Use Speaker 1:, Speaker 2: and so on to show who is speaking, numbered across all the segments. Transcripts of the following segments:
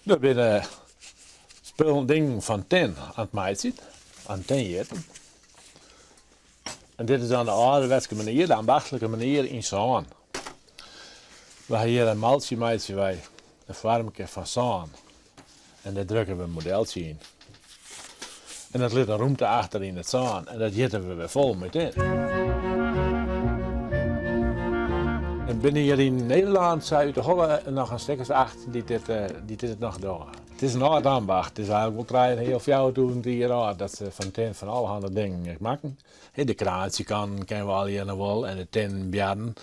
Speaker 1: Der binne spullen dingen fan tin oan it meitsjen, oan tin jitten. En dit is dan de âlderwetske manier, de ambachtlike manier yn sân. We ha hjir in maltsje meitsje wy, in foarmke fan sân. En dêr drukke we in modeltsje yn. En dat lit in rûmte achter yn it sân en dat jitte we wer fol mei tin. Der binne hjir yn Nederlân sa út de holle noch in stik as acht dy't dit, dy't dit noch dogge. It is in âld ambacht, it is eigenlik wol trije en in heal, 4000 jier âld dat se fan tin fan allerhande dingen makken. De kraantsjekannen kenne we allegear noch wol en de tinnen bjarren.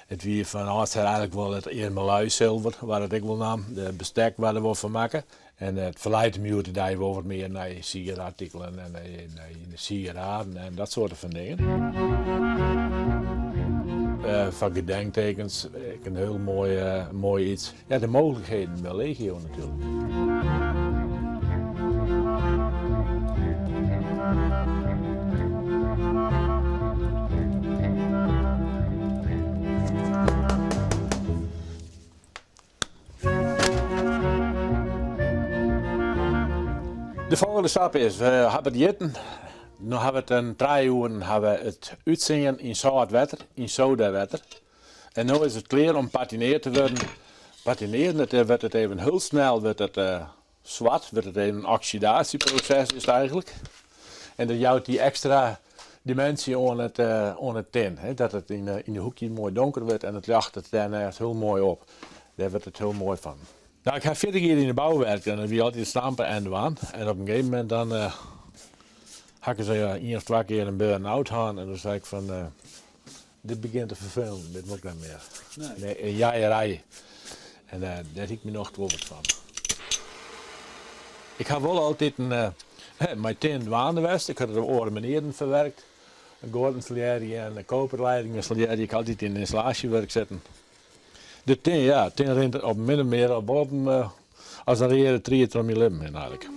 Speaker 1: It wie fan âldsher eigenlik wol it earmeluisilver waard it ek wol naam, de bestek waard der wol fan makke. En it ferleit him hjoed-de-dei wol wat mear nei sierartikelen en nei sieraden en dat soarte fan dingen. Foar gedenktekens ek in hiel moai, moai iets. Ja, de mooglikheden binne legio natuerlik. De folgjende stap is, we hawwe it jitten. No hawwe we it in trije oeren hawwe we it útsean yn sâlt wetter, yn sodawetter. En no is it klear om patineard te wurden. Patinearen, dat wurdt it even hiel snel wurdt it swart, wurdt it even in oksidaasjeproses is it eigenlik. En dat jout dy ekstra diminsje oan it, oan it tin. Dat it yn de hoekjes moai donker wurdt en it ljochtet dêrneist hiel moai op. Dêr wurdt it hiel moai fan. No, ik ha 40 jier yn de bou werke en dat wie altyd stampen en dwaan. En op in gegeven momint dan ha ik ris ien of twa kear in burn-out hân en dan sei ik fan dit begjint te ferfelen, dit wol ik net mear. Nee, in jeierij. En dêr hie ik myn nocht wol wat fan. Ik ha wol altiten mei tin dwaande west. Ik ha it op oare manieren ferwerkt. Goaten ynstillearje en koperleidingen ynstillearje. Ik ha altyd yn ynstallaasjewurk sitten. De tin, ja, tin rint op min of mear op wol as in reade tried troch myn libben hinne eigenlik.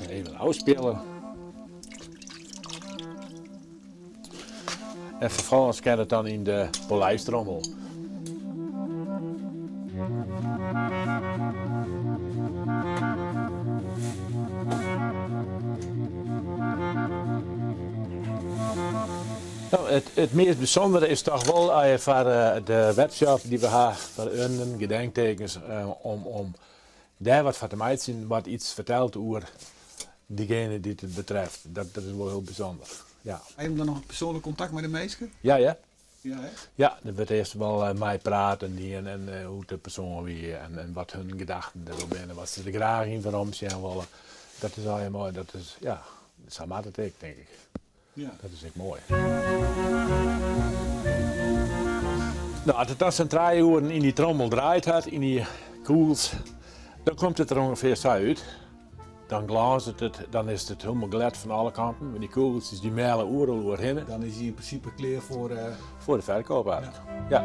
Speaker 1: Even ôfspiele. En ferfolgens kin it dan yn de polijstrommel. No, it, it meast bysûndere is toch wol foar de webshop dy't we ha foar urnen, gedenktekens, om, om dêr wat foar te meitsjen wat iets fertelt oer diegene dy't it betreft. Dat, dat is wol hiel bysûnder. Ja.
Speaker 2: Ha jim dan noch persoanlik kontakt mei de minsken?
Speaker 1: Ja, ja.
Speaker 2: Ja, hè?
Speaker 1: Ja, der wurdt earst wol mei praten dien en hoe't de persoan wie en wat hun gedachten deroer binne, wat se der graach yn werom sjen wolle. Dat is allegear moai. Dat is, ja, sa moat it ek, tink ik.
Speaker 2: Ja.
Speaker 1: Dat is ek moai. No, as it dan sa'n trije oeren yn dy trommel draaid hat, yn dy kûgels, dan komt it der ûngefear sa út. Dan glânzet it, dan is it hielendal glêd fan alle kanten. Want dy kûgeltsjes dy mealle oeral oerhinne.
Speaker 2: Dan is hy yn prinsipe klear foar.
Speaker 1: Foar de ferkeap eigenlik. Ja.